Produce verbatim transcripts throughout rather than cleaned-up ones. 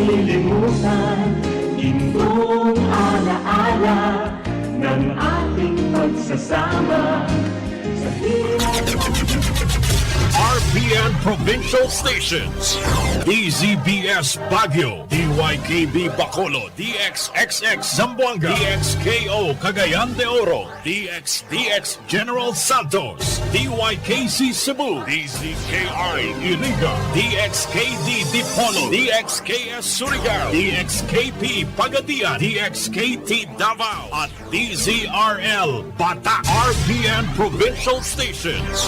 Kalimutan, indong alaala ng ating pagsasama sa hirap. R P N Provincial Stations, D Z B S Baguio, D Y K B Bacolod, D X X X Zamboanga, D X K O Cagayan de Oro, D X D X General Santos, D Y K C Cebu, D Z K I Iriga, D X K D Dipolog, D X K S Surigao, D X K P Pagadian, D X K T Davao, at D Z R L Bata, R P N Provincial Stations.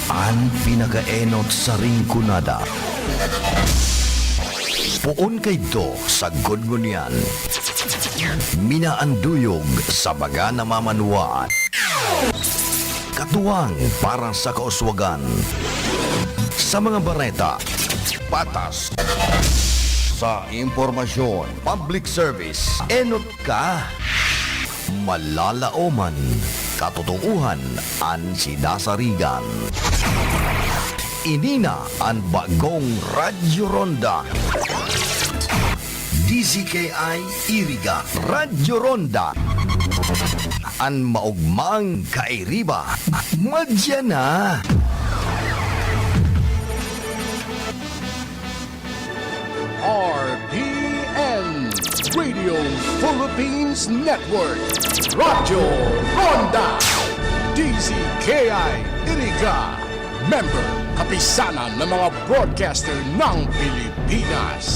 An pinakaenot sa ringkunada. Poon kaidto sagkod ngunyan. Minaanduyog sa baga na mamanwaan. Katuwang para sa kauswagan. Sa mga bareta, patas. Sa impormasyon, public service, enot ka. Malalaoman, katotoohan an sidasarigan. Ini na an bagong Radyo Ronda. D Z K I Iriga, Radyo Ronda. An maogmang kairiba, madya na. R P N, Radio Philippines Network, Radyo Ronda, D Z K I Iriga, member, kapisanan ng mga broadcaster ng Pilipinas.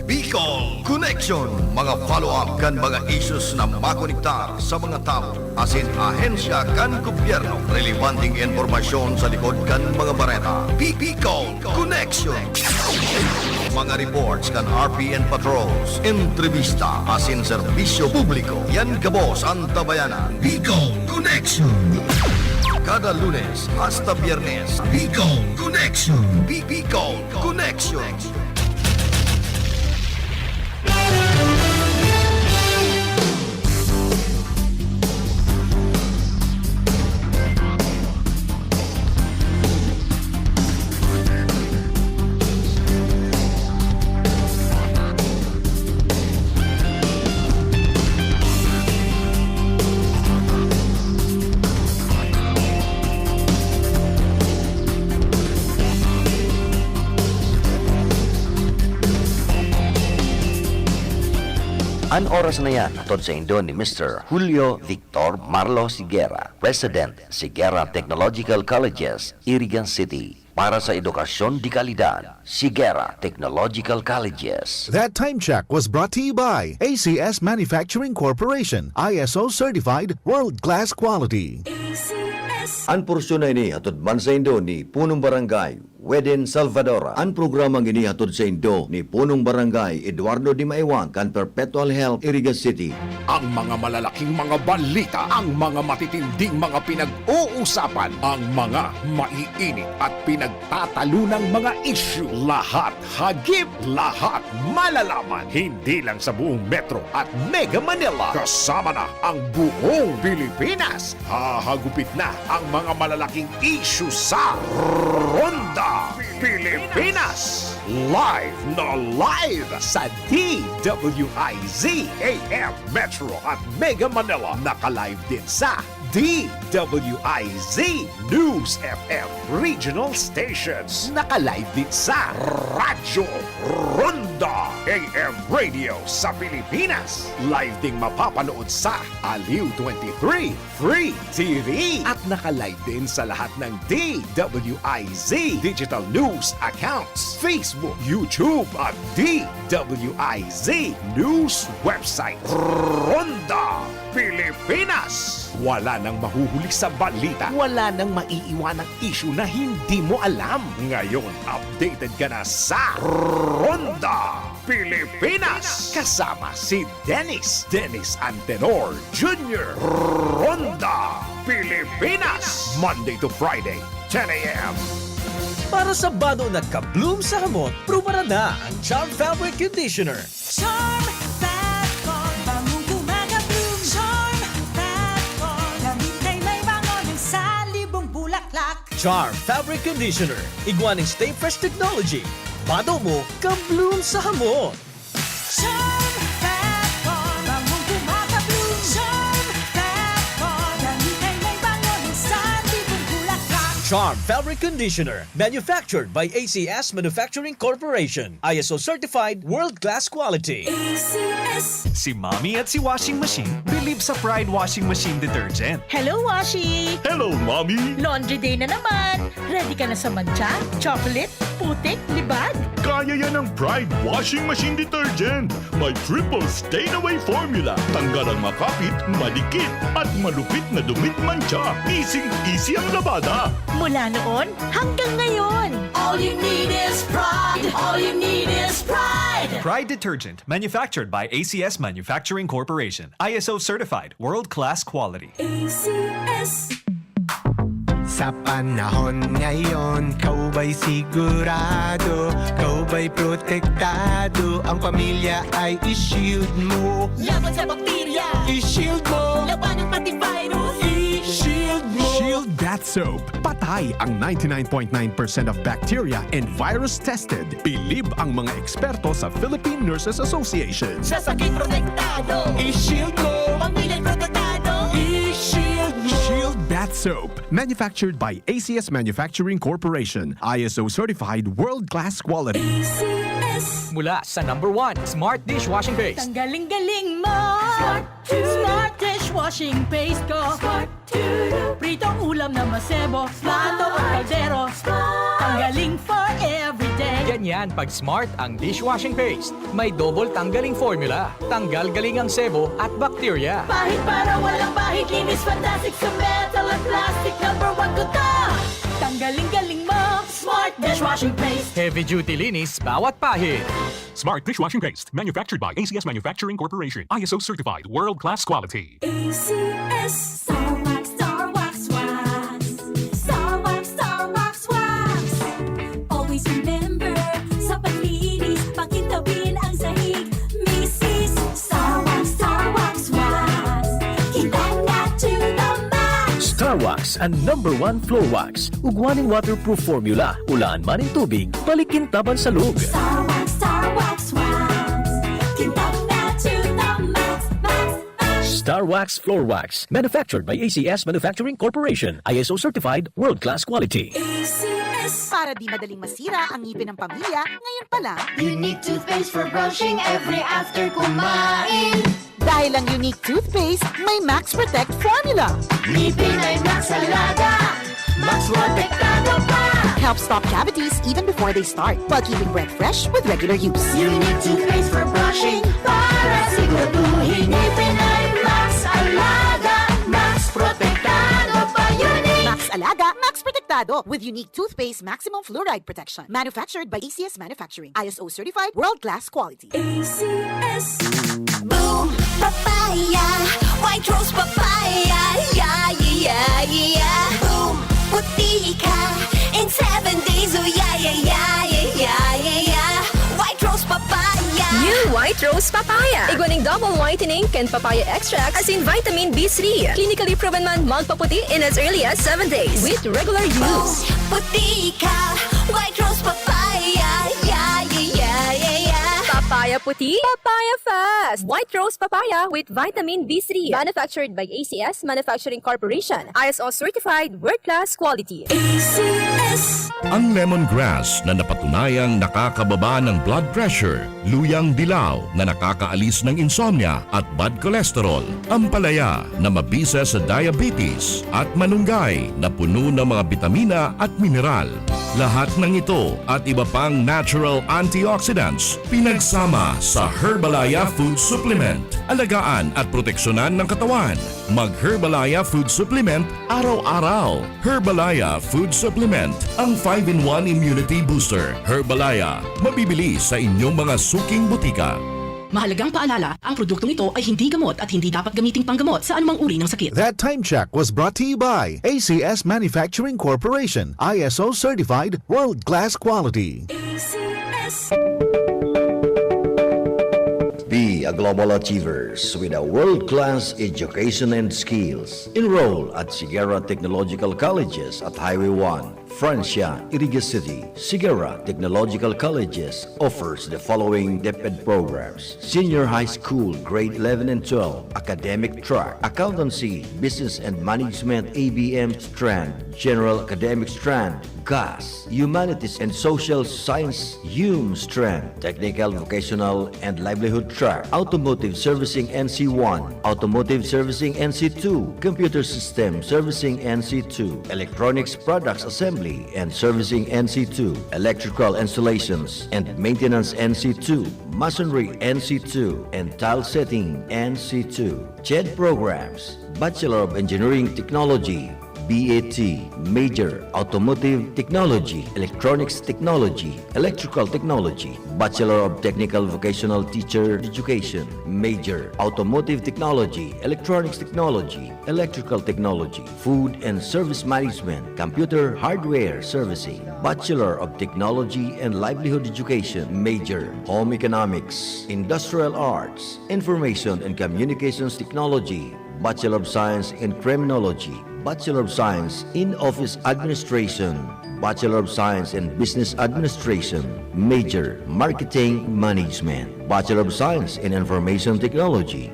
Bicol Connection, mga follow-up kan mga issues na makonektar sa mga tawo asin ahensya kan gobyerno. Relebanteng impormasyon sa likod kan mga bareta. Bicol Connection. Mga reports kan R P N patrols, entrevista asin serbisyo publiko. Yan gabos an tabayanan. Bicol Connection. Kada Lunes hasta Biyernes, Bicol Connection. Bi-, Bicol Connection. An oras na yan, hatod saindo ni Mister Julio Victor Marlo Siguera, President, Siguera Technological Colleges, Irigan City. Para sa edukasyon de kalidad, Siguera Technological Colleges. That time check was brought to you by A C S Manufacturing Corporation, I S O certified, world-class quality. A C S. An porsyon na ini hatod man saindo ni Punong Barangay Weden Salvadora. An programang ini hatod saindo ni Punong Barangay Eduardo Dimaiwang kan Perpetual Health, Iriga City. Ang mga malalaking mga balita, ang mga matitinding mga pinag-uusapan, ang mga maiinit at pinagtatalunang mga isyu, lahat hagip, lahat malalaman. Hindi lang sa buong Metro at Mega Manila, kasama na ang buong Pilipinas. Hahagupit na ang mga malalaking isyu sa Ronda Pilipinas. Live na live sa D W I Z A M Metro at Mega Manila. Naka-live din sa D W I Z News F M Regional Stations. Naka-live din sa Radyo Ronda A M Radio sa Pilipinas. Live ding mapapanood sa Aliw twenty-three Free T V. At naka-live din sa lahat ng D W I Z digital news accounts, Facebook, YouTube, at D W I Z News website. Ronda Pilipinas. Wala nang mahuhuli sa balita. Wala nang maiiwanang isyu na hindi mo alam. Ngayon, updated ka na sa Ronda Pilipinas. Kasama si Dennis, Dennis Antenor Junior. Ronda Pilipinas. Monday to Friday, ten a m. Para sa bado na ka-bloom sa hamot, prubaran na ang Charm Fabric Conditioner. Charm Fat Call, bangong kumaga-bloom. Charm Fat Call, Charm Fabric Conditioner, igwa ning Stay Fresh Technology. Bado mo, ka-bloom sa hamot. Charm Fab Bar, bangong kumaka-bloom. Charm Fab Bar, damit ay may bango, minsan tipong bulaklak. Charm Fabric Conditioner, manufactured by A C S Manufacturing Corporation. I S O certified, world-class quality. A C S. Si Mommy at si Washing Machine bilib sa Pride Washing Machine Detergent. Hello, Washi! Hello, Mommy! Laundry day na naman! Ready ka na sa mantsa, chocolate, putik, libag? Kaya yan ng Pride Washing Machine Detergent. May triple stain away formula. Tanggal ang makapit, madikit, at malupit na dumit mantsa. Easy-easy ang labada. Mula noon hanggang ngayon. All you need is Pride. All you need is Pride. Pride Detergent, manufactured by A C S Manufacturing Corporation. I S O certified, world-class quality. A C S. Sa panahon ngayon, kau ba'y sigurado, kau ba'y protektado, ang pamilya ay i-shield mo. Laban sa bakterya, i-shield mo. Laban ng antivirus, i-shield mo. Shield Bath Soap. Patay ang ninety-nine point nine percent of bacteria and virus tested. Bilib ang mga eksperto sa Philippine Nurses Association. Sa sakit protektado, i-shield mo. Pamilya'y protektado, i-shield mo. Shield Bath Soap. Manufactured by A C S Manufacturing Corporation. I S O certified, world-class quality. A C S. Mula sa number one, Smart Dishwashing Paste. Tanggaling-galing mo! Smart to Smart dishwashing paste ko. Smart to Pritong ulam na masebo. Smart. Plato o kaldero. Smart. Tanggaling for everyday. Ganyan pag Smart ang dishwashing paste. May double tanggaling formula. Tanggal galing ang sebo at bakterya. Pahid para walang bahid. Linis fantastic sa metal at plastic. Number one ko to. Tanggaling-galing mo. Smart dishwashing paste. Heavy duty linis bawat pahid. Smart dishwashing paste. Manufactured by A C S Manufacturing Corporation. I S O certified. World class quality. A C S. Star Wax, Star Wax, Wax. Star Wax, Star Wax, Wax. Always remember, sa paglinis, pakintabin ang sahig. Misis, Star Wax, Star Wax, Wax. Kita na to the max. Star Wax, ang number one floor wax. Ugwa ning waterproof formula. Ulaan man nin tubig, balik kintabang sa log. Star Wax, Star Wax, Wax. Kintab na to the max, max, max. Star Wax Floor Wax. Manufactured by A C S Manufacturing Corporation. I S O certified, world-class quality. A C S. Para di madaling masira ang ngipin ng pamilya, ngayon pa lang. Unique toothpaste for brushing every after kumain. Dahil ang Unique Toothpaste may Max Protect Formula. Ngipin ay Max Alaga, Max Protektado pa. Helps stop cavities even before they start, while keeping breath fresh with regular use. Unique Toothpaste for brushing, para siguraduhin ngipin ay Max Alaga, Max Protektado pa. Unique! Max Alaga, Max Protektado, with Unique Toothpaste Maximum Fluoride Protection. Manufactured by A C S Manufacturing. I S O certified, world-class quality. A C S. Boom Papaya, White Rose Papaya, yeah, yeah, yeah, yeah. Boom Puti ka in seven days, oh yeah, yeah, yeah, yeah, yeah, yeah, yeah. White Rose Papaya. New White Rose Papaya. Igwa ning double whitening kan papaya extract, asin vitamin B three. Clinically proven man magpaputi in as early as seven days with regular use. Boom Puti ka, White Rose Papaya, yeah, yeah, yeah, yeah, yeah. Papaya puti, papaya fast. White Rose Papaya with vitamin B three. Manufactured by A C S Manufacturing Corporation. I S O certified, world-class quality. A C S. Ang lemongrass na napatunayang nakakababa ng blood pressure, luyang dilaw na nakakaalis ng insomnia at bad cholesterol, ampalaya na mabisa sa diabetes, at malunggay na puno ng mga bitamina at mineral. Lahat ng ito at iba pang natural antioxidants pinagsama sa Herbalaya Food Supplement. Alagaan at proteksyonan ng katawan. Mag Herbalaya Food Supplement araw-araw. Herbalaya Food Supplement, ang five-in-one Immunity Booster. Herbalaya, mabibili sa inyong mga suking butika. Mahalagang paalala, ang produktong ito ay hindi gamot at hindi dapat gamiting panggamot sa anumang uri ng sakit. That time check was brought to you by A C S Manufacturing Corporation, I S O certified, world class quality. A C S. Be a global achievers with a world-class education and skills. Enroll at Sigera Technological Colleges at Highway one. Francia, Iriga City, Sigara Technological Colleges offers the following DepEd programs: Senior High School Grade eleven and twelve Academic Track, Accountancy, Business and Management A B M Strand, General Academic Strand, GAS, Humanities and Social Science Hume Strand, Technical Vocational and Livelihood Track, Automotive Servicing N C one, Automotive Servicing N C two, Computer System Servicing N C two, Electronics Products Assembly and Servicing N C two, Electrical Installations and Maintenance N C two, Masonry N C two, and Tile Setting N C two. CHED programs: Bachelor of Engineering Technology, B A T, major, Automotive Technology, Electronics Technology, Electrical Technology, Bachelor of Technical Vocational Teacher Education, major, Automotive Technology, Electronics Technology, Electrical Technology, Food and Service Management, Computer Hardware Servicing, Bachelor of Technology and Livelihood Education, major, Home Economics, Industrial Arts, Information and Communications Technology, Bachelor of Science in Criminology, Bachelor of Science in Office Administration, Bachelor of Science in Business Administration, major, Marketing Management, Bachelor of Science in Information Technology.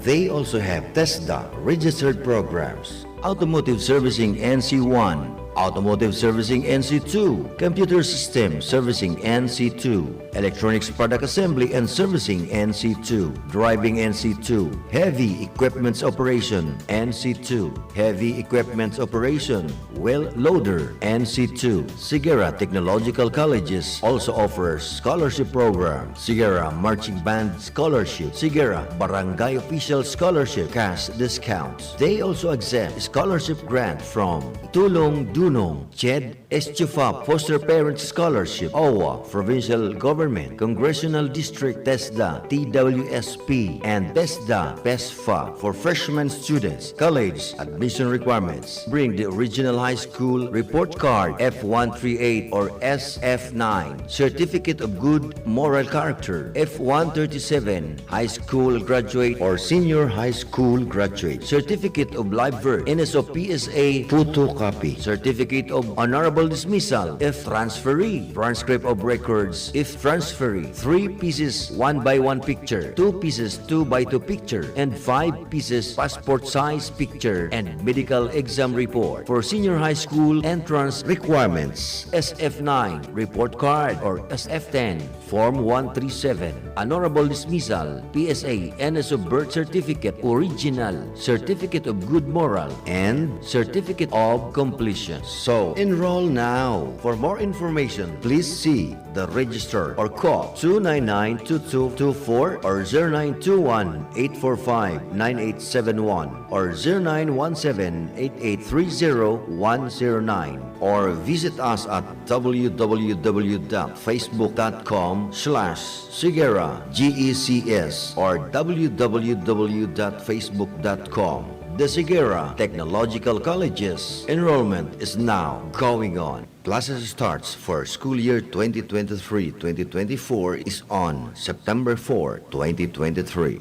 They also have TESDA registered programs: Automotive Servicing N C one, Automotive Servicing N C two, Computer System Servicing N C two, Electronics Product Assembly and Servicing N C two, Driving N C two, Heavy Equipments Operation N C two, Heavy Equipments Operation, Wheel Loader N C two. Sigara Technological Colleges also offers scholarship program: Sigara Marching Band Scholarship, Sigara Barangay Official Scholarship, cash discounts. They also accept scholarship grant from Tulong Dunong, CHED, Estufa Foster Parent Scholarship, OWWA, Provincial Government, Congressional District, TESDA, T W S P, and TESDA, PESFA for freshman students. College admission requirements: bring the original high school report card, F one three eight or S F nine, Certificate of Good Moral Character, F one thirty-seven, high school graduate or senior high school graduate, Certificate of Live Birth, N S O P S A photocopy, Certificate of Honorable Dismissal if transferee, transcript of records if transferee, three pieces one by one picture, two pieces two by two picture, and five pieces passport size picture, and medical exam report. For senior high school entrance requirements, S F nine report card or S F ten, Form one three seven, Honorable Dismissal, P S A, N S O Birth Certificate, Original, Certificate of Good Moral, and Certificate of Completion. So, enroll now. For more information, please see the register or call two nine nine two two two four or zero nine two one eight four five nine eight seven one or zero nine one seven eight eight three zero one zero nine, or visit us at w w w dot facebook dot com slash sigera G E C S or w w w dot facebook dot com. The Sigera Technological Colleges enrollment is now going on. Classes starts for school year twenty twenty-three twenty twenty-four is on September four, twenty twenty-three.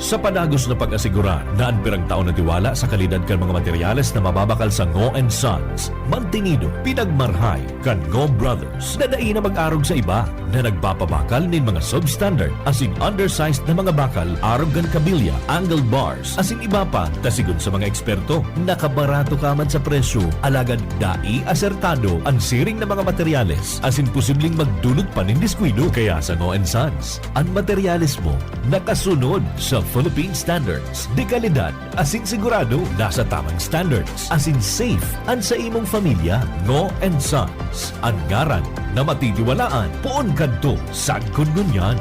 Sa padagos na pag-asigurar na an pirang taon na tiwala sa kalidad kan mga materyales na mababakal sa Ngo and Sons, mantinido, pinagmarhay kan Ngo Brothers na dai na mag-arog sa iba na nagpapabakal nin mga substandard asin undersized na mga bakal arog kan kabilya, angled bars, asin iba pa, ta sigon sa mga eksperto, nakabarato ka man sa presyo, alagad dai asertado an siring na mga materyales asin posibleng magdulot pa nin diskuido. Kaya sa Ngo and Sons, an materyales mo nakasunod sa Philippine Standards de Calidad asin sigurado nasa tamang standards asin safe an sa imong pamilya. Ngo and Sons, an ngaran na matitiwalaan poon kadto sagkod ngunyan.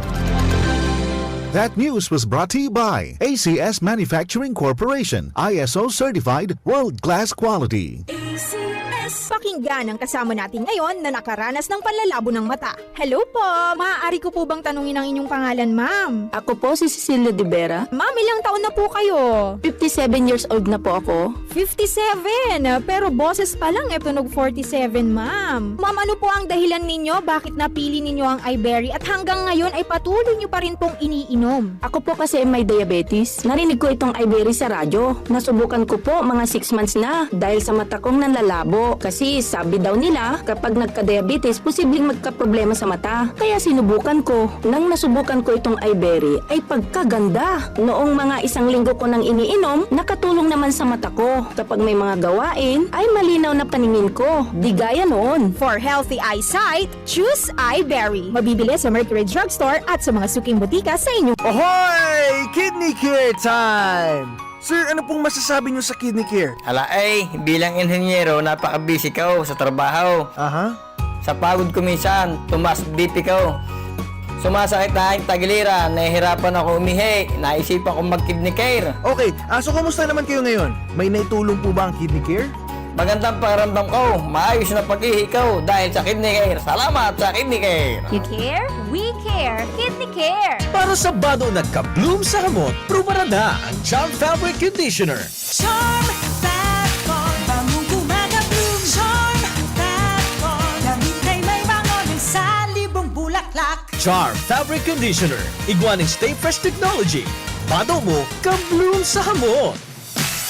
That news was brought to you by A C S Manufacturing Corporation, I S O certified, world-class quality. A C S. Paki- Ganang kasama natin ngayon na nakaranas ng panlalabo ng mata. Hello po! Maaari ko po bang tanungin ang inyong pangalan, ma'am? Ako po si Cecilia de Vera. Ma'am, ilang taon na po kayo? Fifty-seven years old na po ako. Fifty-seven? Pero boses pa lang, eh, tunog forty-seven, ma'am. Ma'am, ano po ang dahilan ninyo? Bakit napili ninyo ang Iberry? At hanggang ngayon ay patuloy nyo pa rin pong iniinom? Ako po kasi may diabetes. Narinig ko itong Iberry sa radyo. Nasubukan ko po mga six months na dahil sa mata kong nanlalabo. Kasi sabi daw nila, kapag nagka-diabetes, posibleng magkaproblema sa mata. Kaya sinubukan ko. Nang nasubukan ko itong Iberry, ay pagkaganda! Noong mga isang linggo ko nang iniinom, nakatulong naman sa mata ko. Kapag may mga gawain, ay malinaw na paningin ko. Di gaya noon. For healthy eyesight, choose Iberry. Mabibili sa Mercury Drugstore at sa mga suking botika sa inyong Ohoy! Kidney Care Time! Sir, ano pong masasabi niyo sa Kidney Care? Ala ay, bilang inhenyero, napaka-busy ko sa trabaho. Aha. Sa pagod ko minsan, tumaas B P ko. Sumasakit na ang tagiliran, nahihirapan ako umihi, naisipan kong mag-Kidney Care. Okay, ah, so kumusta naman kayo ngayon? May naitulong po ba ang Kidney Care? Magandang pakiramdam ko, maayos na pag-ihi ko dahil sa Kidney Care. Salamat sa Kidney Care! You care? We care! Kidney Care! Para sa bado nagka-bloom sa hamot, prubaran na ang Charm Fabric Conditioner. Charm Fat Bond, bangong gumagabloom. Charm Fat Bond, damit ay may bango ng salibong bulaklak. Charm Fabric Conditioner, igwa nin Stay Fresh Technology. Bado mo, ka-bloom sa hamot.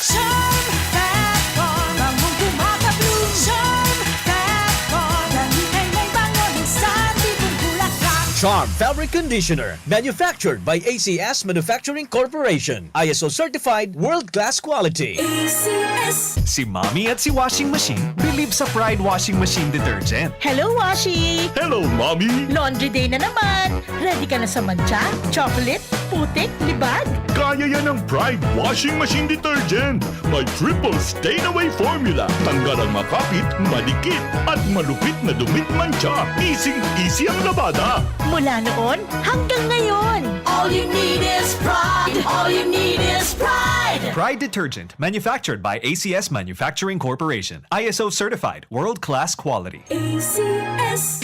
Charm Fat Bond, bangong gumagabloom. Charm Fat Bond, damit ay may bango ng salibong bulaklak. Charm Fabric Conditioner, manufactured by A C S Manufacturing Corporation. I S O certified, world-class quality. A C S. Si Mommy at si Washing Machine believe sa Pride Washing Machine Detergent. Hello, Washi! Hello, Mommy! Laundry day na naman! Ready ka na sa mantsa, chocolate, putik, libag? Kaya yan ng Pride Washing Machine Detergent. May triple stain away formula. Tanggal ang makapit, madikit, at malupit na dumi't mantsa. Easy-easy ang labada. Mula noon hanggang ngayon. All you need is Pride. All you need is Pride. Pride Detergent, manufactured by A C S Manufacturing Corporation. I S O certified, world-class quality. A C S.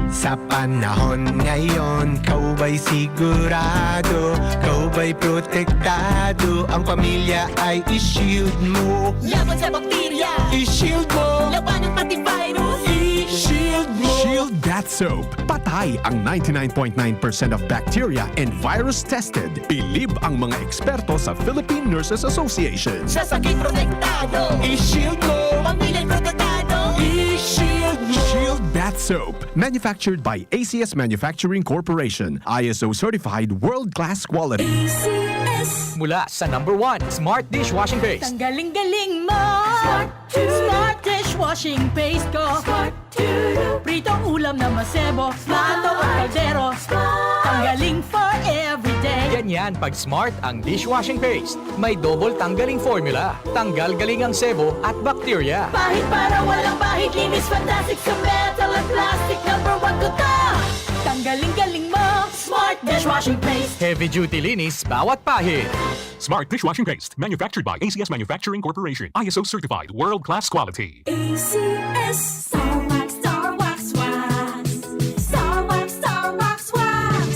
Sa panahon ngayon, ikaw ba'y sigurado? Ikaw ba'y protektado? Ang pamilya ay i-shield mo. Laban sa bakterya. I-shield mo. Labanan pati virus. I-shield mo. Shield Bath Soap. Patay ang ninety-nine point nine percent of bacteria and virus tested. Bilib ang mga eksperto sa Philippine Nurses Association. Sa sakit protektado. I-shield mo. Pamilya'y protektado. I-shield mo. Shield Bath Soap. Manufactured by A C S Manufacturing Corporation. I S O certified, world-class quality. A C S. Mula sa number one, Smart Dishwashing Paste. Tanggaling-galing mo! Smart Smart dishwashing paste ko. Smart Pritong ulam na masebo. Smart. Ato ang kaldero. Smart. Tanggaling for everyday. Ganyan pag Smart ang dishwashing paste. May double tanggaling formula. Tanggal galing ang sebo at bakterya. Pahid para walang pahid. Linis fantastic sa metal at plastic. Number one ko to. Tanggaling galing mo. Smart dishwashing paste. Heavy duty linis bawat pahid. Smart dishwashing paste. Manufactured by A C S Manufacturing Corporation. I S O certified. World class quality. A C S. Star Wax, Star Wax, Wax. Star Wax, Star Wax, Wax.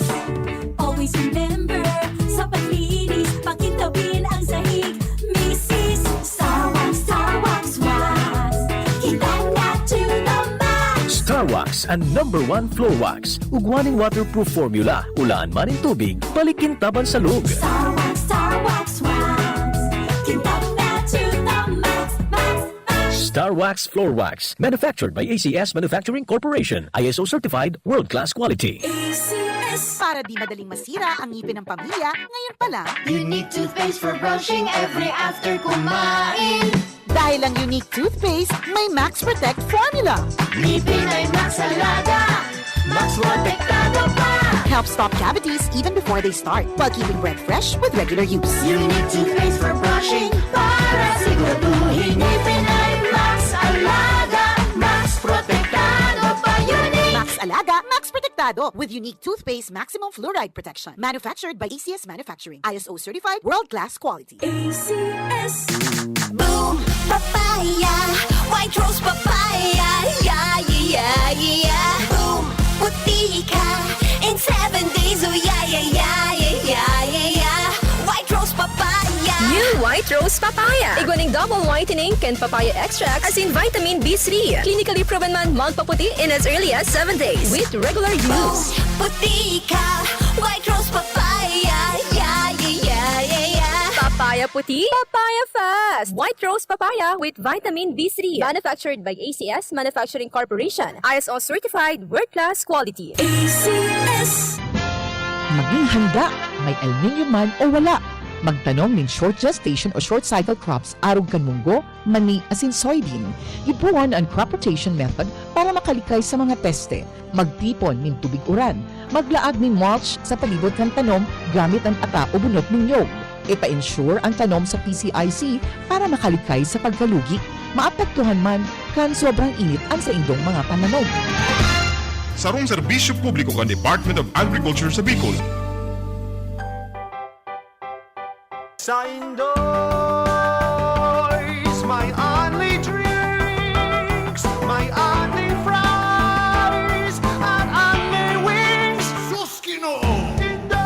Always remember, sa paglinis, pakintabin ang sahig. Misis, Star Wax, Star Wax, Wax. Kintab na to the max. Star Wax, ang number one floor wax. Ugwa nin waterproof formula. Ulaan man nin tubig, balik kintaban sa log. Star Wax, Star Wax, Wax. Kintab na to the max, max, max. Star Wax Floor Wax. Manufactured by A C S Manufacturing Corporation. I S O certified, world-class quality. A C S. Para di madaling masira ang ngipin ng pamilya, ngayon pa lang. Unique toothpaste for brushing every after kumain. Dahil ang Unique Toothpaste may Max Protect Formula. Ngipin ay Max Alaga, Max Protektado pa. Helps stop cavities even before they start, while keeping breath fresh with regular use. Unique Toothpaste for brushing, para siguraduhin ngipin ay Max Alaga, Max Protektado pa. Unique! Max Alaga, Max Protektado. protektado with unique toothpaste maximum fluoride protection. Manufactured by A C S Manufacturing. I S O certified, world-class quality. A C S. Boom Papaya, White Rose Papaya, yeah, yeah, yeah, yeah. Boom, puti ka in seven days, oh yeah, yeah, yeah, yeah, yeah, yeah, yeah. White Rose Papaya. New White Rose Papaya. Igwa ning double whitening kan papaya extract, asin vitamin B three. Clinically proven man magpaputi in as early as seven days with regular use. Puti ka, White Rose Papaya, yeah, yeah, yeah, yeah, yeah. Papaya puti, papaya fast. White Rose Papaya with vitamin B three. Manufactured by A C S Manufacturing Corporation. I S O certified, world-class quality. A C S. Maging handa, may El Niño man o wala. Magtanom nin short gestation o short cycle crops arog kan munggo, mani, asin soybean. Gibohon an crop rotation method para makalikay sa mga peste. Magtipon nin tubig uran. Maglaag nin mulch sa palibot kan tanom gamit an ata o bunot nin niyog. Ipa-insure an tanom sa P C I C para makalikay sa pagkalugi. Maapektuhan man kan sobrang init an saindong mga pananom. Sarong serbisyo publiko kan Department of Agriculture sa Bicol. Sa Indoy's, may only drinks, may only fries, at only wings. Sus, Ginoo! Indoy's!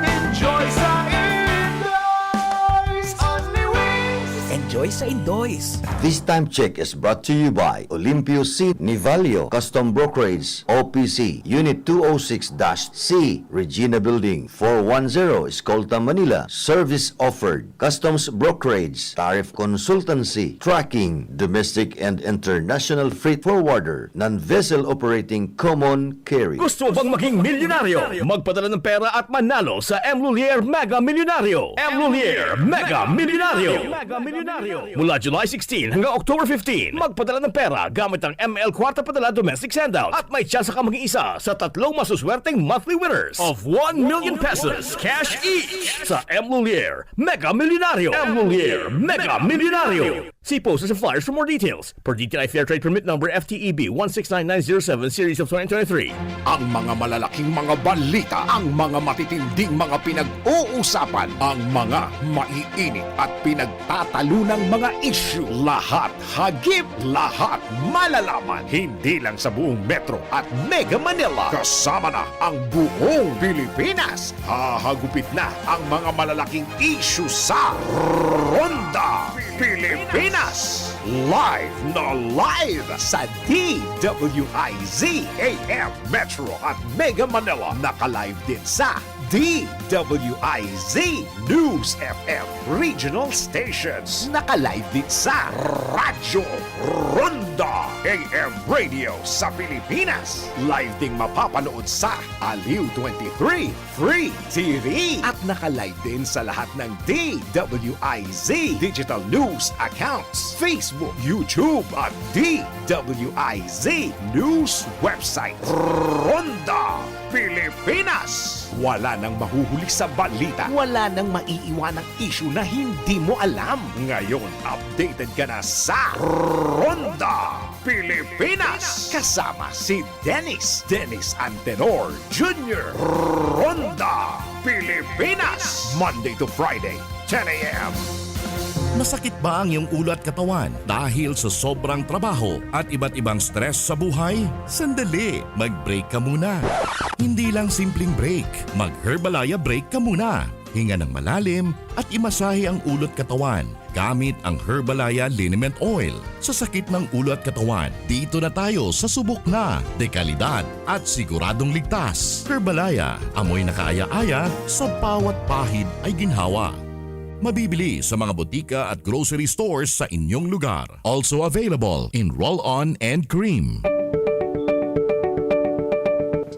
Enjoy sa Indoy's! Only wings! Enjoy sa Indoy's! This time check is brought to you by Olimpio C. Nivalio, Custom Brokerage, O P C, Unit two oh six dash C, Regina Building, four one zero, Escolta, Manila. Service offered: customs brokerage, tariff consultancy, tracking, domestic and international freight forwarder, non-vessel operating common carrier. Gusto mo bang maging milyonaryo? Magpadala ng pera at manalo sa M Lhuillier Mega Milyonaryo. M Lhuillier Mega Milyonaryo. Mega Milyonaryo. Mula July sixteen hanggang October fifteen, magpadala ng pera gamit ang M L Kwarta Padala Domestic Sendout at may tsansa ka maging isa sa tatlong masuswerteng monthly winners of one million pesos cash each sa M Lhuillier Mega Milyonaryo. M Lhuillier Mega Milyonaryo. See poster sa flyers for more details. Per D T I Fair Trade Permit Number F T E B one six nine nine zero seven series of twenty twenty-three. Ang mga malalaking mga balita, ang mga matitinding mga pinag-uusapan, ang mga maiinit at pinagtatalunang mga isyu, lahat hagip, lahat malalaman, hindi lang sa buong Metro at Mega Manila, kasama na ang buong Pilipinas. Hahagupit na ang mga malalaking isyu sa Ronda Pilipinas. Live na live sa D W I Z A M Metro at Mega Manila. Naka-live din sa D W I Z News F M Regional Stations. Naka-live din sa Radyo Ronda A M Radio sa Pilipinas. Live ding mapapanood sa Aliw twenty-three Free T V. At naka-live din sa lahat ng D W I Z digital news accounts, Facebook, YouTube at D W I Z News website. Ronda Pilipinas. Wala nang mahuhuli sa balita. Wala nang maiiwanang isyu na hindi mo alam. Ngayon, updated ka na sa Ronda Pilipinas. Kasama si Dennis, Dennis Antenor Junior Ronda Pilipinas. Monday to Friday, ten a m. Masakit ba ang iyong ulo at katawan dahil sa sobrang trabaho at iba't ibang stress sa buhay? Sandali, mag-break ka muna. Hindi lang simpleng break, mag-Herbalaya break ka muna. Hinga ng malalim at imasahe ang ulo at katawan gamit ang Herbalaya Liniment Oil. Sa sakit ng ulo at katawan, dito na tayo sa subok na, dekalidad at siguradong ligtas. Herbalaya, amoy na kaaya-aya, sa bawat pahid ay ginhawa. Mabibili sa mga botika at grocery stores sa inyong lugar. Also available in roll-on and cream.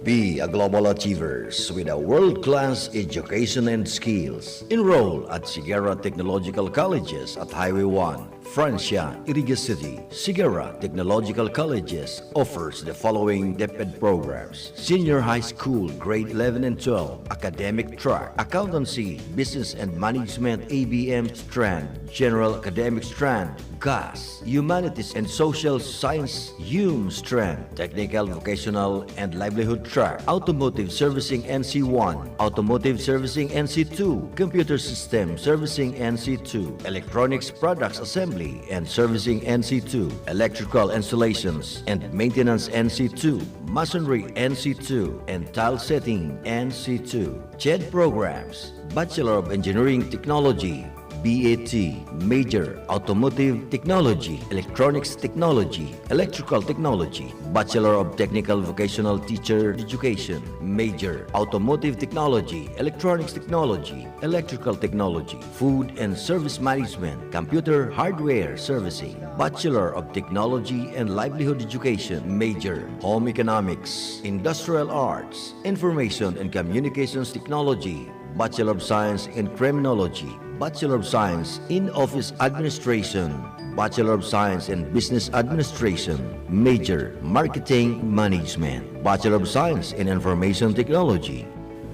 Be a global achievers with a world-class education and skills. Enroll at Sierra Technological Colleges at Highway one. Francia, Iriga City. Sigara Technological Colleges offers the following DepEd programs: Senior High School, Grade eleven and twelve, Academic Track, Accountancy, Business and Management, A B M strand, General Academic strand, GAS, Humanities and Social Science, HUM strand, Technical, Vocational and Livelihood Track, Automotive Servicing N C one, Automotive Servicing N C two, Computer System Servicing N C two, Electronics Products Assembly and Servicing N C two, Electrical Installations and Maintenance N C two, Masonry N C two, and Tile Setting N C two. CHED programs: Bachelor of Engineering Technology, B A T, major, Automotive Technology, Electronics Technology, Electrical Technology, Bachelor of Technical Vocational Teacher Education, major, Automotive Technology, Electronics Technology, Electrical Technology, Food and Service Management, Computer Hardware Servicing, Bachelor of Technology and Livelihood Education, major, Home Economics, Industrial Arts, Information and Communications Technology, Bachelor of Science in Criminology, Bachelor of Science in Office Administration, Bachelor of Science in Business Administration, major, Marketing Management, Bachelor of Science in Information Technology.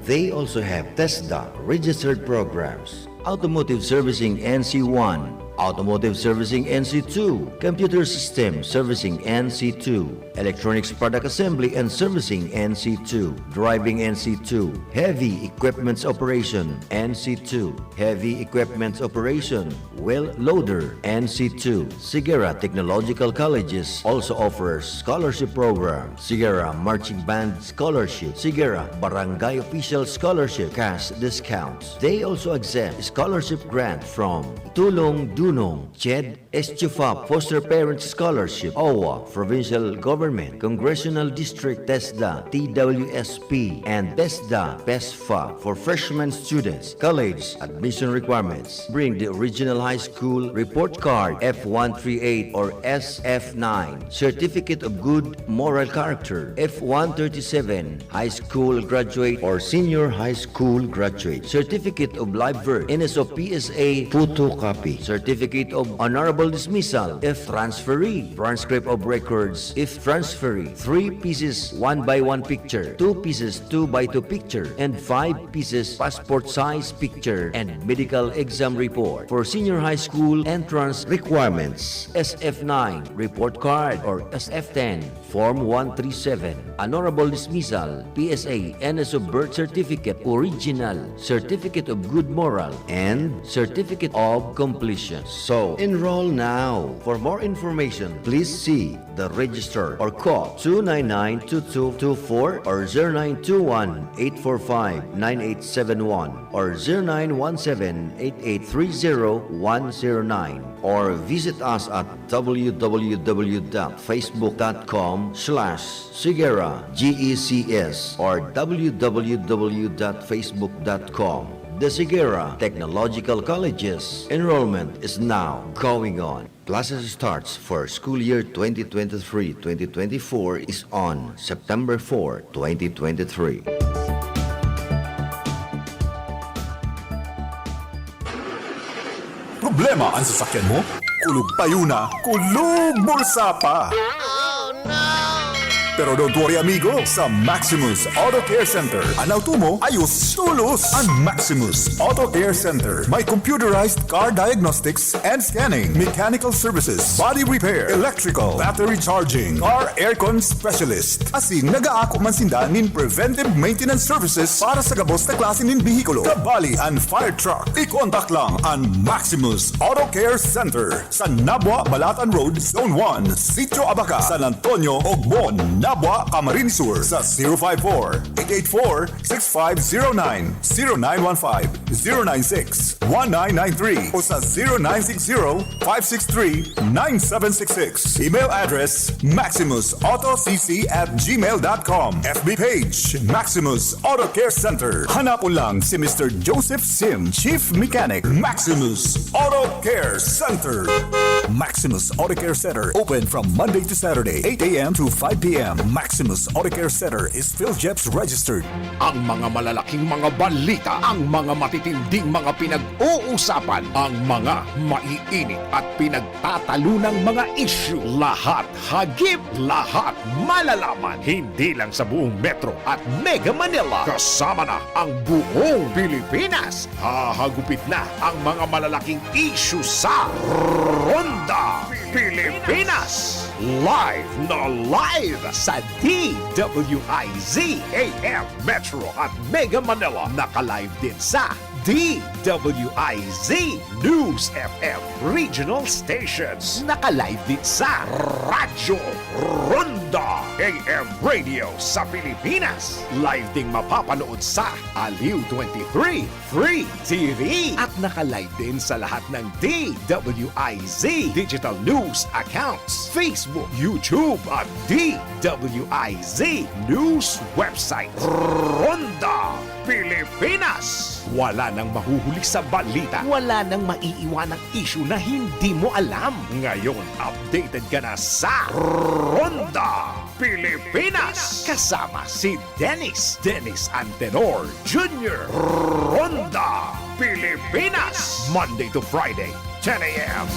They also have TESDA registered programs: Automotive Servicing N C one, Automotive Servicing N C two, Computer System Servicing N C two, Electronics Product Assembly and Servicing N C two, Driving N C two, Heavy Equipments Operation N C two, Heavy Equipments Operation, Wheel Loader N C two. Sigara Technological Colleges also offers scholarship program: Sigara Marching Band Scholarship, Sigara Barangay Official Scholarship, cash discounts. They also accept scholarship grant from Tulong Dunong, CHED, ESTUFA Foster Parent Scholarship, OWWA, Provincial Government, Congressional District, TESDA, T W S P, and TESDA, PESFA for freshman students. College admission requirements: bring the original high school report card, F one three eight or S F nine, Certificate of Good Moral Character, F one thirty-seven, high school graduate or senior high school graduate, Certificate of Live Birth, N S O P S A photocopy, Certificate of Honorable Dismissal if transferee, transcript of records if transferee, three pieces one by one picture, two pieces two by two picture, and five pieces passport size picture, and medical exam report. For senior high school entrance requirements, S F nine report card or S F ten, Form one three seven, Honorable Dismissal, P S A, N S O birth certificate, original, Certificate of Good Moral, and Certificate of Completion. So, enroll now. For more information, please see the register or call two nine nine two two two four or zero nine two one eight four five nine eight seven one or zero nine one seven eight eight three zero one zero nine, or visit us at w w w dot facebook dot com slash sigera G E C S or w w w dot facebook dot com. The Sigera Technological Colleges enrollment is now going on. Classes starts for school year twenty twenty-three twenty twenty-four is on September four, twenty twenty-three. Problema an sasakyan mo? Kulog payo na, kulog bulsa pa! Pero don't worry, amigo, sa Maximus Auto Care Center, an auto mo ayos tolos. An Maximus Auto Care Center may computerized car diagnostics and scanning, mechanical services, body repair, electrical, battery charging, car aircon specialist. Asin nagaako man sinda nin preventive maintenance services para sa gabos na klase nin behikulo, kabali an fire truck. I-contact lang an Maximus Auto Care Center sa Nabua, Balatan Road, Zone one, Sitio Abaca, San Antonio, Ogmon, Nabua, Camarines Sur sa zero five four, eight eight four, six five zero nine, zero nine one five, zero nine six, one nine nine three o sa zero nine six zero, five six three, nine seven six six. Email address, maximus auto c c at gmail dot com. F B page, Maximus Auto Care Center. Hanapon lang si Mister Joseph Sim, Chief Mechanic, Maximus Auto Care Center. Maximus Auto Care Center, open from Monday to Saturday, eight a m to five p m, Maximus Auto Care Center is PhilGEPS registered. Ang mga malalaking mga balita, ang mga matitinding mga pinag-uusapan, ang mga maiinit at pinagtatalunang mga issue, lahat hagip, lahat malalaman. Hindi lang sa buong Metro at Mega Manila, kasama na ang buong Pilipinas. Hahagupit na ang mga malalaking issue sa Ronda Pilipinas. Live na live sa D W I Z A M Metro at Mega Manila. Naka-live din sa D W I Z News F M Regional Stations. Naka-live din sa Radyo Ronda A M Radio sa Pilipinas. Live ding mapapanood sa Aliw twenty-three Free T V. At naka-live din sa lahat ng D W I Z digital news accounts, Facebook, YouTube, at D W I Z news website. Ronda Pilipinas. Wala nang mahuhuli sa balita. Wala nang maiiwanang issue na hindi mo alam. Ngayon, updated ka na sa Ronda Pilipinas. Kasama si Dennis, Dennis Antenor Junior Ronda Pilipinas. Monday to Friday, ten a.m.